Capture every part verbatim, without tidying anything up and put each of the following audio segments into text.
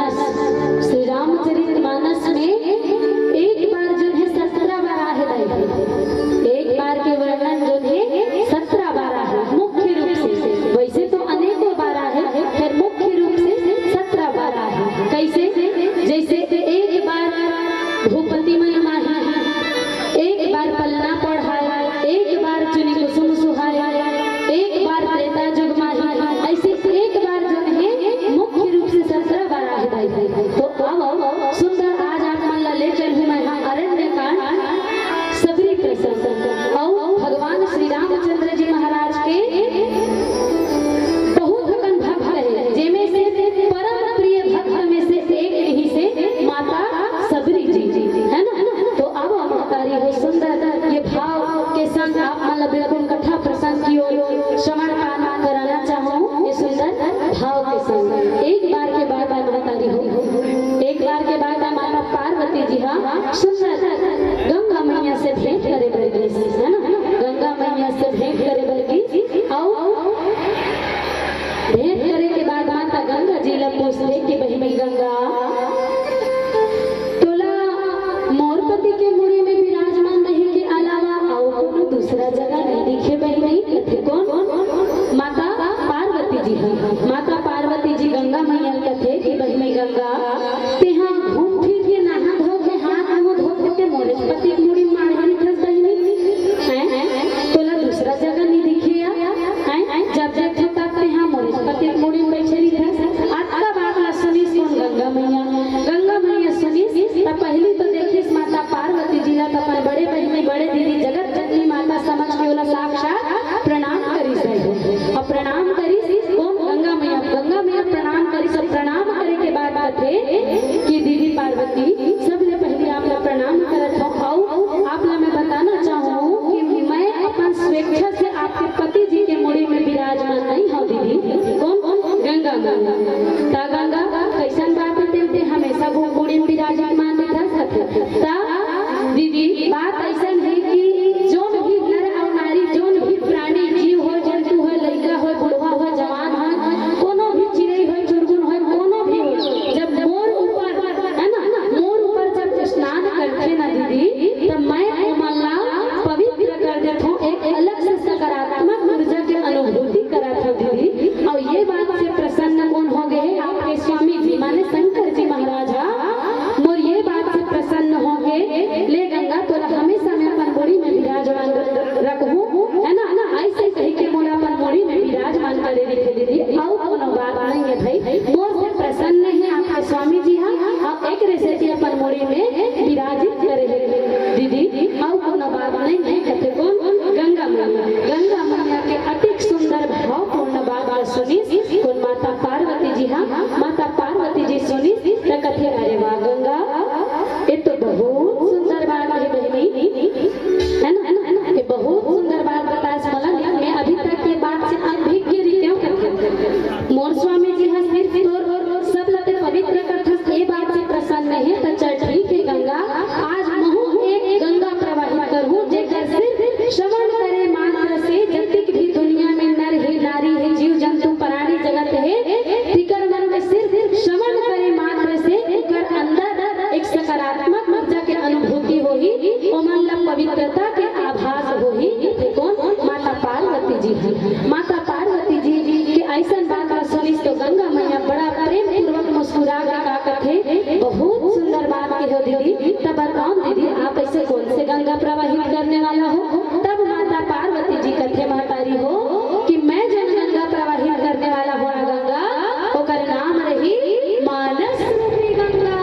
श्री रामचरित मानस में एक बार जो है सत्रह बार आहे दाई, एक बार के वर्णन जो है सत्रह बार आहे मुख्य रूप से। वैसे तो अनेकों बार आहे, पर मुख्य रूप से सत्रह बार आहे। कैसे? जैसे एक बार भूपति मन माही, एक बार पलना पढ़ाय, एक बार चुनी कुसुम सुहाय, एक बार त्रेता जुग माही, ऐसे एक बार जो है मुख्य रूप से सत्रह बार आहे दाई। तो अब सुंदर आज आप मन ला ले चलहूं मैं हा अरण्य कांड सबरी प्रसंग। अउ भगवान श्री रामचंद्र जी महाराज के बहुत अकन भक्त हे, जेमे से परम प्रिय भक्त में से एक ही से माता सबरी जी, है ना? तो अब महतारी हो सुंदर ये भाव के संग आप मन ला बिल्कुल कथा प्रसंग की ओर श्रवण पान कराना चाहूँ। ये सुंदर भाव के संग एक बार के बार बार महतारी हो, एक बार के बार बार माता पार्वती जी हा सुंदर गंगा मैया से भेंट करे बर गिस, है ना? गंगा मैया से भेंट करे बर गिस। अउ भेंट करे के बाद माता गंगा जी ला पूछथे कि बहिनी गंगा, तोला मोर पति के मुड़ी में विराजमान रहे के अलावा अउ कोनो दूसरा जगह नहीं दिखे बहिनी? कथे कोन? माता पार्वती जी हा। माता पार्वती जी गंगा मैया ल कथे कि बहिनी गंगा, तेहा घूम फिर के नहा धो के हाथ मुंह धो के मोरे पति के मुड़ी माढ़े रहिथस बहिनी, हैं? तोला दूसरा जगह नहीं दिखे या? हैं? जब देखो तब तेहा मोरे पति के मुड़ी में बैठे रहिथस। अतका बात ला सुनिस कोन? गंगा मैया। गंगा मैया सुनिस त पहली तो देखिस माता पार्वती जी ला, त अपन बड़े बहिनी, बड़े दीदी, जगत जननी माता समझ के ओला साक्षात प्रणाम करिस हे। अउ प्रणाम करिस कोन? गंगा मैया। गंगा मैया प्रणाम करिस अउ प्रणाम करे के बाद कथे कि दीदी पार्वती, सबले पहले आप ला प्रणाम करत हूँ। अउ आप ला मैं बताना चाहूँ कि मैं अपन स्वेच्छा से आपके पति जी के मुड़ी में विराजमान नहीं हूँ दीदी। कोन? गंगा मैया। त गंगा, कैसन बात हे तेल ते हमेशा वो मुड़ी में विराजमान दिखा सकते? त दीदी, बात ऐसन हे कि जोन भी नर अउ नारी, जोन भी प्राणी, जीव हो, जंतु हो, लइका हो, बुढ़वा हो, जवान हो, कोनो भी चिड़ई हो, चुरगुन हो, कोनो भी हो, जब मोर ऊपर, है ना, मोर ऊपर जब स्नान करथे ना दीदी, तब मैं ओमन ला पवित्र कर देथों, एक अलग से सकारात्मक ऊर्जा के अनुभूति करत हो दीदी। अउ ये बात से प्रसन्न कोन हो गए? आपके स्वामी जी माने शंकर जी महाराज हा। मोर ये बात से प्रसन्न हो गए, ले गंगा तोला हमेशा मैं अपन मुड़ी में विराजमान रखहूँ, है ना? ऐसे कहि के मोला अपन मुड़ी में विराजमान करे रहिथे दीदी। अउ कोनो बात नहीं है भाई, मोर से प्रसन्न है आपके स्वामी जी हा। अउ एकरे सेती अपन मुड़ी में विराजित करे हे दीदी। अउ कोनो बात नहीं है, कथे कोन? गंगा मैया। गंगा मैया के अतिक सुंदर भावपूर्ण बात ला सुनिस कोन? माता पार्वती जी हा। माता पार्वती जी सुनिस त कथे, अरे वाह गंगा, ये तो बहुत सुंदर बात है बहिनी, है ना? ये बहुत सुंदर बात बतास मोला, लेकिन मैं अभी तक ये बात से अनभिज्ञ रहितेंव कथे। मोर स्वामी जी हा सिर्फ तोर सब ला ते पवित्र करथस, ये बात से प्रसन्न है, त चल ठीक है गंगा, आज महूँ एक गंगा प्रवाहित करहूँ, जेकर सिर्फ श्रवण करे मात्र से जतिक भी दुनिया में नर हे, नारी हे, जीव जंतु, प्राणी जगत हे, तिकर मन में सिर्फ श्रवण करे मात्र से ओकर अंदर एक सकारात्मक ऊर्जा के अनुभूति होही, ओमन ला पवित्रता के आभास होही। कथे कोन? माता पार्वती जी हा। माता पार्वती जी के ऐसन बात ला सुनिस तो गंगा मैया बड़ा प्रेम पूर्वक मुस्कुरा के का कथे, बहुत सुंदर बात कहे हो दीदी। तब बताओ दीदी, आप ऐसे कौन से गंगा प्रवाहित करने वाला हो? तब माता पार्वती जी कथे, महतारी हो, कि मैं जन गंगा प्रवाहित करने वाला हूँ ना गंगा, ओकर नाम रही मानस रूपी गंगा।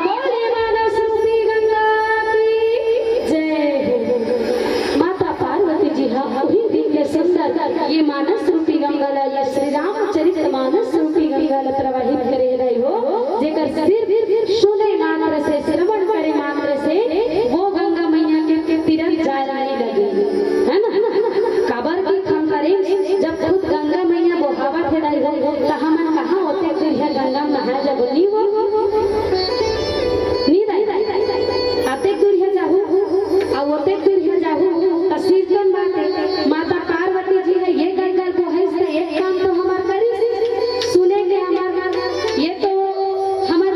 बोले मानस रूपी गंगा की जय हो। माता पार्वती जी हा उही दिन के सुंदर ये मानस रूपी गंगा ला, ये श्री रामचरित मानस रूपी गंगा ला प्रवाहित करे रहे हो, जेकर सिर्फ सुने मात्र से, श्रवण करे मात्र से वो गंगा मैया के तीरथ जाए नहीं लगे, है ना? काबर की खंकरे जब खुद गंगा मैया बोहावत हे दाई हो, त हमन कहाँ ओतेक दूरिहा गंगा में नहाए जाबो? नी हो, नी दाई, अतेक दूरिहा जाहू, अउ ओतेक दूरिहा जाहू, त सिरतोन बात हे, माता पार्वती जी हा ये गंगा ल बोहाइस, त एक काम तो हमर करिस, सुने के हमर, ये तो हमर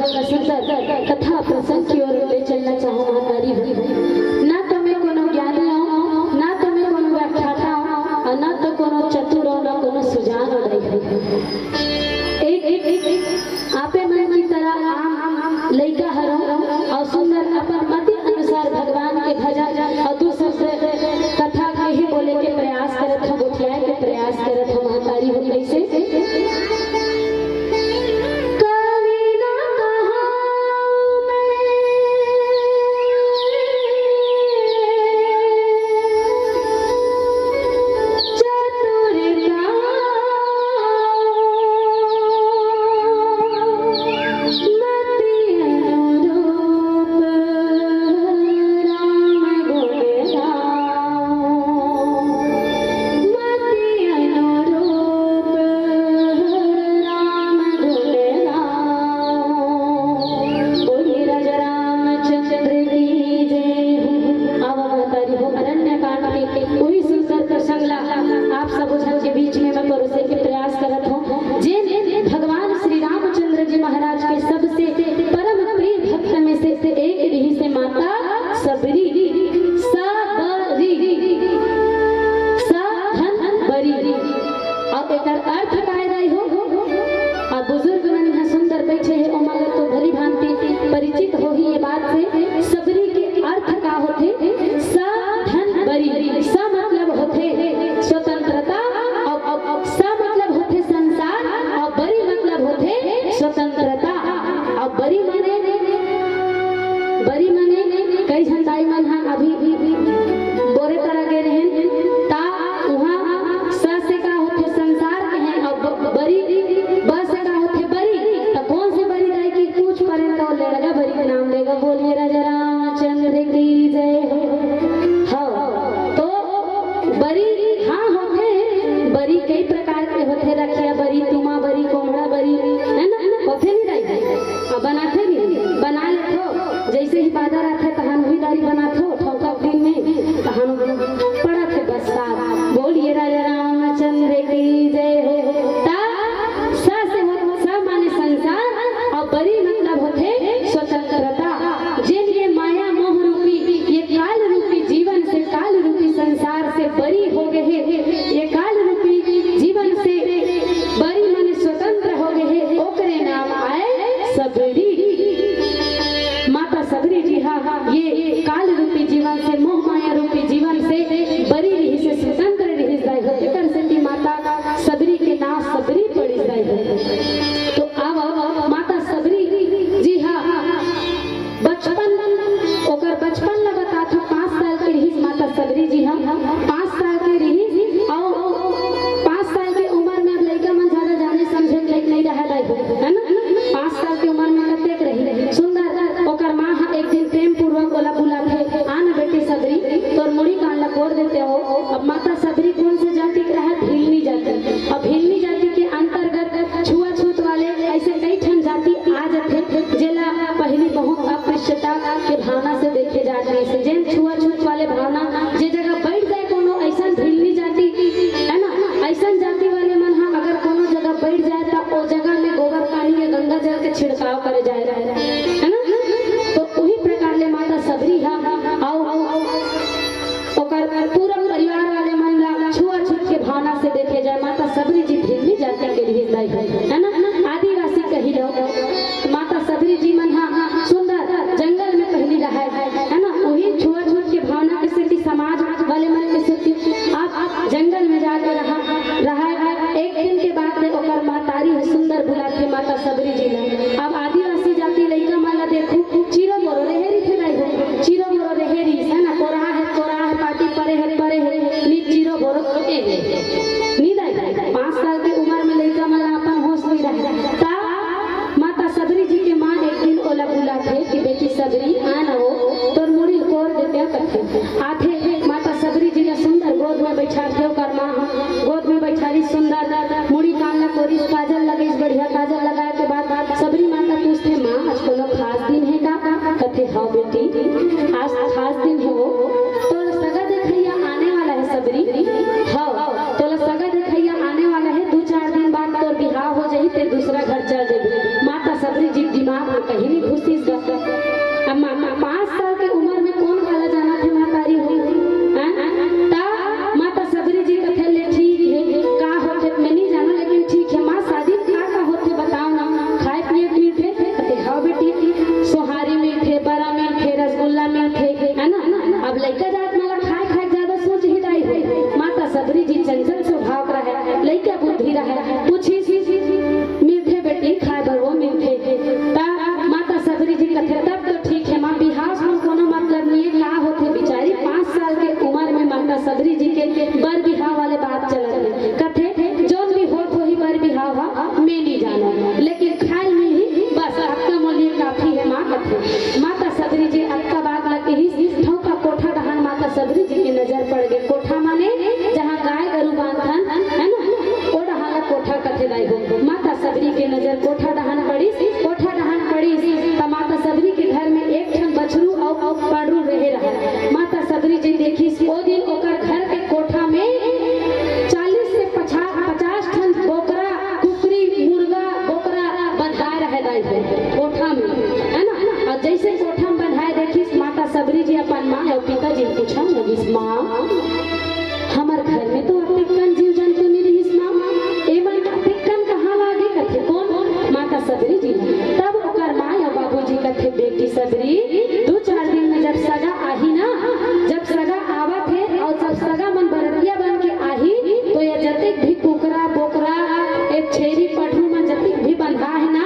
सुंदर कथा प्रसंग की ओर ले चलना चाहूँ महतारी हो। ना तो मैं कोनो ज्ञानी हूँ, ना तो मैं कोनो व्याख्याता हूँ, और ना तो कोनो चतुर हूँ, ना कोनो सुजान हूँ। एक, एक, एक आपे मन की तरह आम लइका हरहूँ और सुंदर अपन मति अनुसार भगवान के भजन और दूसर से कथा के ही बोले के प्रयास करत हूँ, गोठियाए के प्रयास करत हूँ महतारी हो। कैसे? कवि ना कहाऊं मैं चतुर का, मति अनुरूप राम गुण गाऊं। मति अनुरूप राम गुण गाऊं। बोलिए राजा रामचंद्र की जय हो। अब महतारी हो अरण्य कांड के वही सुंदर प्रसंग ला आप सब झन के बीच में मैं परोसे के प्रयास करत हूँ। जे भगवान श्री रामचंद्र जी महाराज के सबसे परम प्रिय भक्त में से एक रिहिसे माता सबरी। सबरी, स धन बरी। अब एकर अर्थ काय दाई हो? अब बुजुर्ग मन यहाँ सुंदर बैठे हैं, ओमन ला तो भली भांति परिचित होही ये बात से। सबरी के अर्थ का होथे? स धन बरी। स मतलब होथे स्वतंत्रता, और, और स मतलब होथे संसार, और बरी मतलब होथे स्वतंत्रता। और बरी माने, बरी माने कई झन दाई मन ह अभी बोरे करा गे रहेन, ता उहाँ स से का होथे संसार के हैं, और ब-, बरी, ब से का होथे बरी, त कौन से बरी दाई की पूछ परेन त वो लड़गा बरी के नाम लेगा। बोलिए राजा रामचंद्र की जय हो। हाँ, तो बरी हाँ होथे, बरी कई प्रकार के होथे, रखिया बरी, तुमा बरी, कोमड़ा बरी, है ना, होथे नहीं दाई? अब बनाथे नहीं, बना लेथो, जैसे ही बादर आथे तहन वही दारी बनाथो, ठोका दिन में तहन पड़त हे बस्सात। बोलिए राजा रामचंद्र की जय हो। ता स से हो, स माने संसार, और बरी मतलब होथे स्वतंत्रता। जेन ये माया मोह रूपी, ये काल रूपी जीवन से, काल रूपी संसार से बरी हो गए हे, ये काल रूपी जीवन से बरी माने स्वतंत्र हो गए हे, ओकरे नाम आए सबरी। माता सबरी जी हा ये काल रूपी जीवन से, मोह माया रूपी जीवन से बरी रिहिसे, स्वतंत्र रिहिस दाई हो। एकर सेती माता सबरी के नाम सबरी पड़िस दाई हो। तो अब माता सबरी जी हा बचपन, ओकर बचपन ला बताथो। पाँच साल के रिहिस माता सबरी जी हा, पाँच साल के रिहिस, और पाँच साल के उम्र में अब लइका मन ज्यादा जाने समझे के लायक नहीं रहे दाई हो, है ना? पाँच साल के उम्र में कतेक रही सुंदर। ओकर माँ हा एक दिन प्रेम पूर्वक ओला बुलाथे, "आ ना बेटी सबरी, तोर मुड़ी कान ला कोर देते हो।" अब माता सबरी कौन से जाति के रहे? भिलनी जाति। अब भिलनी जाति के अंतर्गत छुआछूत वाले ऐसे कई ठन जाति आ जाथे, जेला पहली बहुत अस्पृश्यता के भावना से देखे जात रहिस हे। जेन छुआछूत वाले भावना, जे जगह बैठ जाए कोनो ऐसन भिलनी जाति, है ना, ऐसन जाति वाले मन हा अगर कोनो जगह बैठ जाए त ओ जगह में गोबर पानी या गंगा जल के छिड़काव करे जाए, है ना। तो उही प्रकार ले माता सबरी हा, आओ, ओकर पूरा परिवार वाले मन ला छुआछूत के भावना से देखे जाए। माता सबरी जी भिलनी जाति के रिहिस दाई, है ना, आदिवासी कही लो। माता सबरी जी मन हा सुंदर जंगल में पहली रहाय, है ना, वही छुआछूत के भावना के सेती, समाज वाले मन के सेती आप जंगल में जाके रहा, रहाय। एक दिन के बाद में ओकर महतारी ह सुंदर बुलाथे माता सबरी जी ला। अब आदिवासी जाति लइका मन ला देखू, चिरो बोरो रेहे रिथे दाई हो, चिरो बोरो रेहे रिस, है ना, कोरा हे, कोरा हे, पाटी परे हे, परे हे, नी चिरो बोरो ए हे। नी दाई, पाँच साल के उम्र में लइका मन ला अपन होश नहीं रहे। ता माता सबरी जी के माँ एक दिन ओला बुलाथे कि "बेटी सबरी, आ ना वो, तोर मुड़ी कोर देते" कथे। आथे, माता सबरी जी ला सुंदर गोद में बैठाथे, ओकर माँ ह गोद में बैठारी सुंदर, मुड़ी कान ला कोरिस, काजल लगइस, बढ़िया काजल लगाए के बाद, बाद सबरी माता पूछथे, "माँ, आज कोनो खास दिन हे का?" कथे, "हाँ बेटी, आज खास दिन हे वो, तोर सगा देखइया आने वाला हे सबरी।" "हाँ, तोला सगा देखइया आने वाला हे, दू चार दिन बाद तोर बिहाव हो जाही, ते दूसरा घर चल जाबे।" माता सबरी जी दिमाग कहीं नहीं घुसिस गा। अब मा-, मा-, पाँच साल के उमर में कोन काला जानथे महतारी हो? हैं? त माता सबरी जी कथे ले ठीक हे, का होथे मैं नहीं जानों, लेकिन ठीक हे माँ, शादी में का का होथे बताओ ना, खाए पिए के मिलथे? कथे हाँ बेटी, सोहारी मिलथे, बरा मिलथे, रसगुल्ला मिलथे, है ना? अब लइका जात मोला खाए खाए के ज्यादा सोच ही दाई हो। माता सबरी जी चंचल स्वभाव के रहय, लइका बुद्धि रहय, पूछिस, मिलथे बेटी, खाए बर वो मिलथे। त माता सबरी जी कथे तब तो ठीक हे माँ, बिहाव से कोनो मतलब नहीं हे, का होथे? बिचारी पाँच साल के उमर में माता सबरी जी के बर बिहाव वाले बात चलत हे। कथे जोन भी होत होही बर बिहाव हा, मैं नहीं जानों, लेकिन खाए ल मिलही बस, अतका मोर लिए काफी हे माँ, कथे। माता सबरी जी अतका बात ला कहिस, ठौका कोठा डहान माता सबरी जी के नजर पड़ गे। कोठा माने जहाँ गाय गरु बांधथन, है ना, ओ डहान ला कोठा कथे दाई हो। माता सबरी के नजर कोठा डहान पड़िस, कोठा डहान पड़िस, त माता सबरी के घर में एक ठन बछरू अउ, अउ पड़रू रहे रहय। माता सबरी जी देखिस, ओ दिन ओकर घर के कोठा में चालीस से पचास, पचास ठन बोकरा, कुकरी, मुर्गा, बोकरा बंधाए रहय दाई हो कोठा में, है ना? अउ जइसे कोठा में बंधाए देखिस, माता सबरी जी अपन माँ अउ पिताजी ल पूछन लगिस, माँ, हमर घर में तो अतेकन जीव जंतु नइ रिहिस माँ, एमन अतेकन कहाँ ले आगे? कथे कोन? माता सबरी जी। तब ओकर माँ अउ बाबूजी कथे, बेटी सबरी, दू चार दिन में जब सगा आही ना, जब सगा आवत हे अउ जब सगा मन बरतिया बन के आही, तो ये जतेक भी कुकरा, बोकरा, ए छेरी, पठरू मन जतेक भी बंधा हे ना,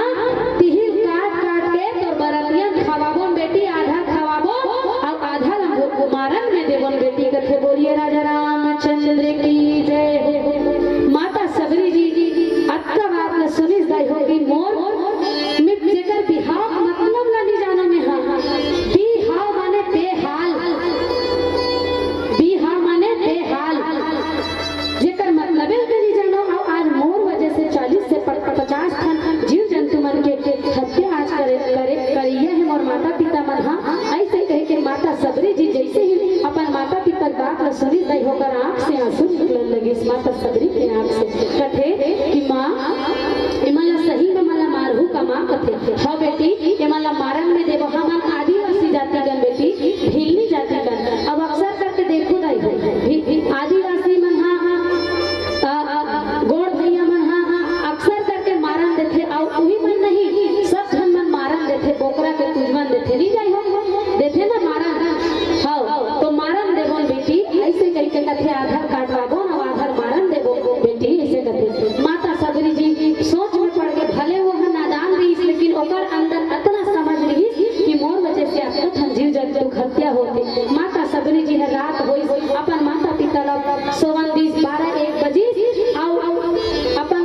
तिही ल काट काट के तोर बरतिया ल खवाबोन बेटी, आधा खवाबोन अउ आधा ल हम मारन में देबोन बेटी, कथे। बोलिए राजा रामचंद्र की जय हो। माता सबरी जी अतका बात ल सुनिस दाई हो कि मोर में जेकर बिहाव मतलब ला नइ जानों मैं हा। बिहाव माने बेहाल, बिहाव माने बेहाल, जेकर मतलबे ल नइ जानों। अउ आज मोर वजह से चालीस से प-, पचास ठन जीव जंतु मन के हत्या आज करे, करे, करइया हे मोर माता पिता मन हा। अइसे कहिके माता सबरी जी जइसे ही अपन माता पिता के बात ल सुनिस दाई हो, ओकर आँख से आंसू निकलन लगिस, माता सबरी के आँख से। कथे कि माँ, एमन ला सही में मन ला मारहू का माँ? कथे, हाँ बेटी, एमन ला मारन में देबो, हमन आदिवासी जाति कन बेटी, भिल्ली जाति कन। अब अक्सर करके देखो दाई हो, भी, भी आदिवासी मन हा, अ, अ, गोंड़ भैया मन हा, अक्सर करके मारन देथे, अउ उही मन नहीं, सब झन मन मारन देथे, बोकरा के कुजवन देथे, नइ दाई हो, देथे ना मारन, हाँ, तो मारन देबोन बेटी, अइसे कहिके कथे, आधा ल काटवाबोन अउ आधा ल मारन देबो बेटी, अइसे कथे। माता सबरी जी सोच में पड़ गे, भले वो ह नादान रहिस, लेकिन ओकर अंदर अतना समझ रहिस कि मोर वजह से अतना ठन जीव जंतु के हत्या होथे। माता सबरी जी हर रात होइस, अपन माता पिता ला सोवन दिस, बारह एक बजिस, अउ, अउ अपन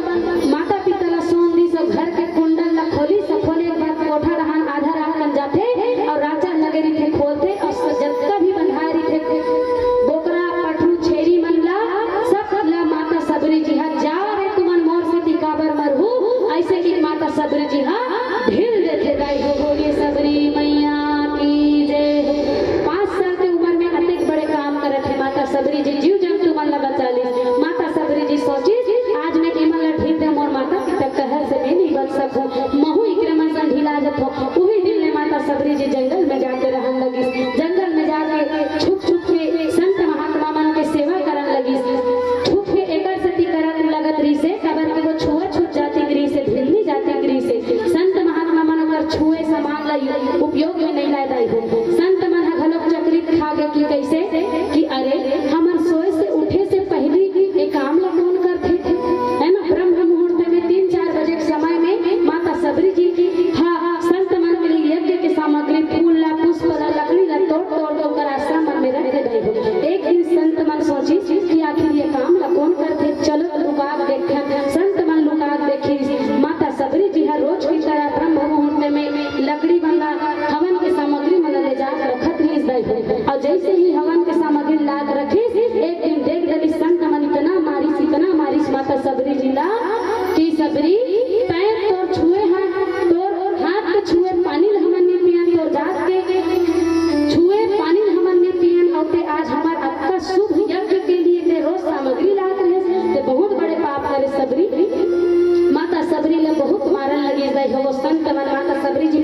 माता पिता ला सोवन दिस, अउ घर के कुंडल ला खोलिस, खोले के बाद कोठा डहान आधा रात कन जाथे, अउ राजा लगे रहिथे, खोलथे, अउ स-, जतका भी बंधाए रहिथे, बोकरा, पठरू, छेरी मन ला, सब ला माता सबरी जी हा, "जा रे तुमन मोर सेती काबर मरहू?" अइसे कि माता सबरी जी हा ढील देथे दाई हो। बोलिए सबरी मैया की जय हो। पाँच साल के उमर में अतेक बड़े काम करत हे माता सबरी जी, जीव जंतु मन ला बचा लिस। माता सबरी जी सोचिस, आज मैं एमन ला ढील देंव, मोर माता पिता के कहर से मैं नइ बच सकहूँ, महूँ इकरे मन सन ढीला जथों। उही दिन ले माता सबरी जी जंगल में जाके रहन लगिस। जंगल में जाके छुप छुप के संत महात्मा मन के सेवा करन लगिस। छुप के एकर सेती करन लगत रहिसे, काबर के वो छुआछूत जाति के रहिसे, भिल्ली जाति के रहिसे। संत महात्मा मन ओकर छुए सामान ला उपयोग में नइ लाय दाई हो। संत मन ह घलोक चकित खा गे कि कइसे, कि अरे, हमर सोए से उठे से पहिली ए काम ला कोन करथे? है ना, ब्रह्म मुहूर्त में तीन चार बजे के समय में माता सबरी जी हा संत मन के लिए यज्ञ के सामग्री, फूल ला, पुष्प ला, लकड़ी ला तोड़ तोड़ के ओकर आश्रम मन में रख दे दाई हो। एक दिन संत मन सोचिस कि आखिर ये काम ला कोन करथे, चलो लुका के देखथन। संत मन लुका के देखिस, माता सबरी जी हा रोज की तरह ब्रह्म मुहूर्त में लकड़ी मन ला, हवन के सामग्री मन ला ले जाके रखत रहिस दाई हो। अउ जइसे ही हवन के सामग्री ला के रखिस, एक दिन देख डरिस संत मन इतना मारिस, इतना मारिस माता सबरी जी ला कि सबरी, तैं तोर छुए हा, तोर हाथ के छुए पानी ला हमन नइ पियन, तोर जात के छुए पानी ला हमन नइ पियन, अउ तैं आज हमर अतका शुभ यज्ञ के लिए तैं रोज सामग्री लात रहेस, तैं बहुत बड़े पाप करेस सबरी। माता सबरी ला बहुत मारन लगिस दाई हो। वो संत मन माता सबरी जी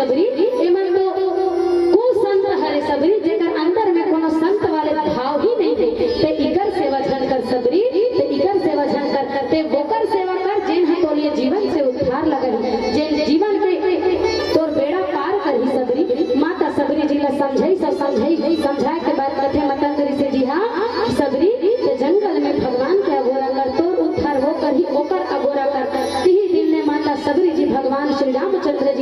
सबरी, एमन तो कुसंत हरे सबरी, जेकर अंदर में कोनो संत वाले भाव ही नहीं हे। ते इकर सेवा झन कर सबरी, ते इकर सेवा झन कर, ते वोकर सेवा कर, जेन ह तोर लिए जीवन से उद्धार लगही, जेन जीवन के तोर बेड़ा पार करही सबरी। माता सबरी जी ला समझाइस, समझाइस, समझाए के बाद कथे मतंग ऋषि जी हा, सबरी, ते जंगल में भगवान के अगोरा कर, तोर उद्धार वो करही, ओकर अगोरा कर। तिही दिन ले माता सबरी जी भगवान श्री रामचंद्र